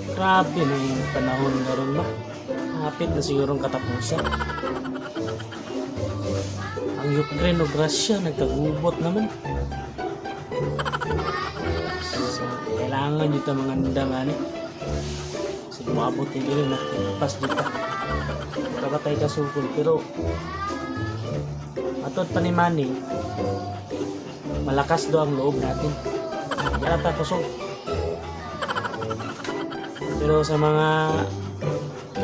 Grabe na yung panahon karon ba. Hapit na sigurong katapusan. Ang Ukraine ug Russia nagkagubot naman. So, kailangan dito mga andam ani. Kasi moabot ni diri na pas dito. Kabatay ka sukol pero matod pa ni Manny, malakas do ang loob natin. Yata kusog. Pero sa mga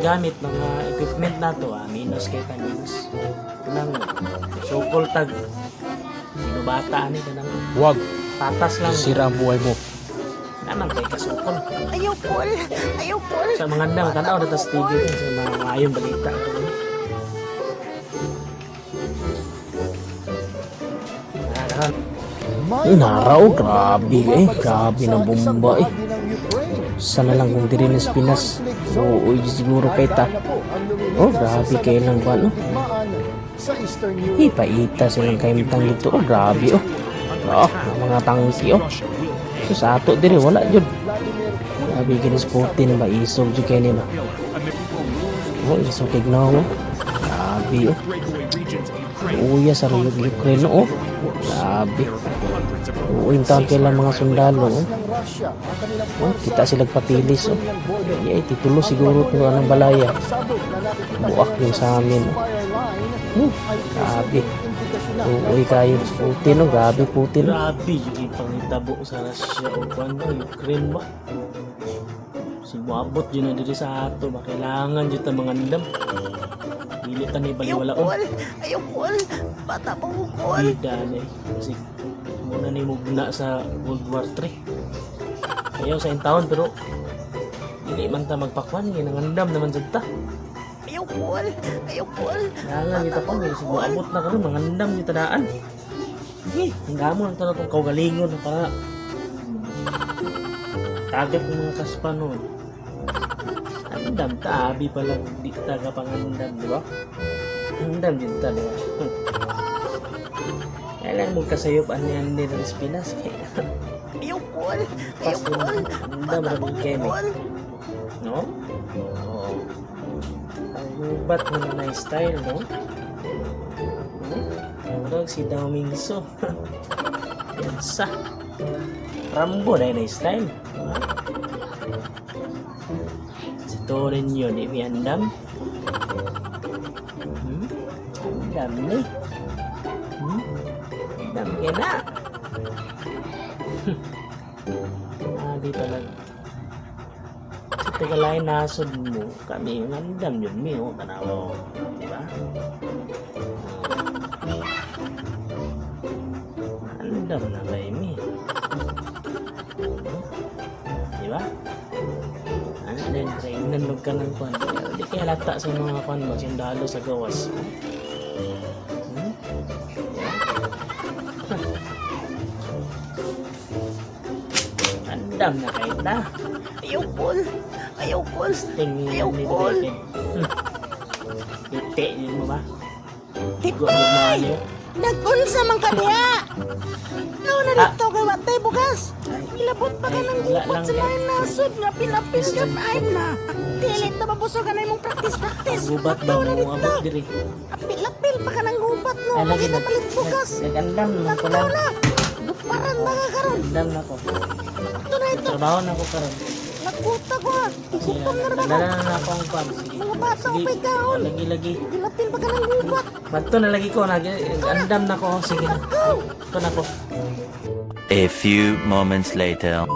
gamit, mga equipment nato, minus kay ta minus. Kanang sukol tag binubata ani kanang Huwag, patas lang. sisira ang buhay mo. Naman kay kasukol. Ayaw, Paul. Ayaw, Paul. Sa mga andam, tanaw na tas TV sa mga maayong balita. Naraw, grabe eh. Grabe na bomba eh. Sana lang kung diri nas Pinas. Oo, siguro kay ta. Oh, grabe kailang ba, no? Ipaita silang kaimtang dito. Oh, grabe oh. Oh, ang mga tangki oh. So, sa ato diri wala jud. Grabe kinis Putin ba isog jud kay ni ba. Oh, isog kay gnaw oh. Grabe oh. Uya sa Ukraine oh. Grabe. Oo, yung taon kailang mga sundalo oh. Oh, kita sila papilis oh. Yeah, titulo siguro to anang balaya. Buak yung sa amin. Oh. Grabe. Uy, kayo. Putin, oh. Grabe, Putin. Grabe, yung ipangitabo sa Russia o kwan ba, Ukraine ba? Si Wabot yun na diri sa ato ba? Kailangan yun ta mga andam. Dili ta ni Ayaw, baliwalaon. Paul. Ayaw, Paul. Bata pa ko, Paul. Bida na eh. Kasi muna ni mugna sa World War III. Ayaw sa taon pero dili man ta magpakwan kay nangandam naman jud ta. Ayaw, Paul. Ayaw, Paul. Kailangan kita pa kay moabot na karon mangandam kita daan. Eh, ang damo lang talaga kong kaugalingon na para tagap ng mga kaspa noon. Andam ta, abi pala di ta ka pangandam, di ba? Andam din ta, di ba? Kailan mo kasayop ani-ani ng Pinas? Ayaw, Paul. Ayaw, Pas Paul. andam Bata ra pa gud ko, kay mi. Paul. No? Oo. Ang gubat ng na style, no? Murag si Dao Mingso. Yan sa. Rambo na yun style. Ha? Si Torin yun, di mi andam. Andam ni. Andam kaya na. Ah, di pala. Sa Tagalay nasod mo, kami yung andam yun, mi, oh, tanawa, oh. Di ba? Andam na kay mi. Di ba? Ano din, kaingnan mag ka ng kwan. Di kaya lata sa mga kwan ba, sundalo sa gawas. Andam na kay ta. Ayaw, Paul. Ayaw, Paul. Tingin Ayaw, ni Paul. David. Ite, yun mo ba? Tipay! Nag-unsa man ka diha. No na dito kay watay bugas. Gilabot pa ka Ay, ng wala gubot lang sa kay- mga nasod nga pinapil ka ay na. Dili ta mabusog ka na imong practice practice. Gubat ba Ikaw na mo dito. abot diri? Apil-apil pa ka ng gubat no. Ay, lagi Lagi na palit bugas. Nag-andam naman ko Ikaw lang. na. Duparan na ka karon. Andam na ko. Ito na ito. Trabaho na ko karon. Nagbuta ko ha. Sige, Gutom na ra ba dala ko? na na ako ang kwan. Sige. Mga bata Sige. upay kaon. Lagi lagi. Gilapil pa ka ng gubat. Madto na lagi ko nag andam na ko. Sige na. Go. Ito na ko. A few moments later.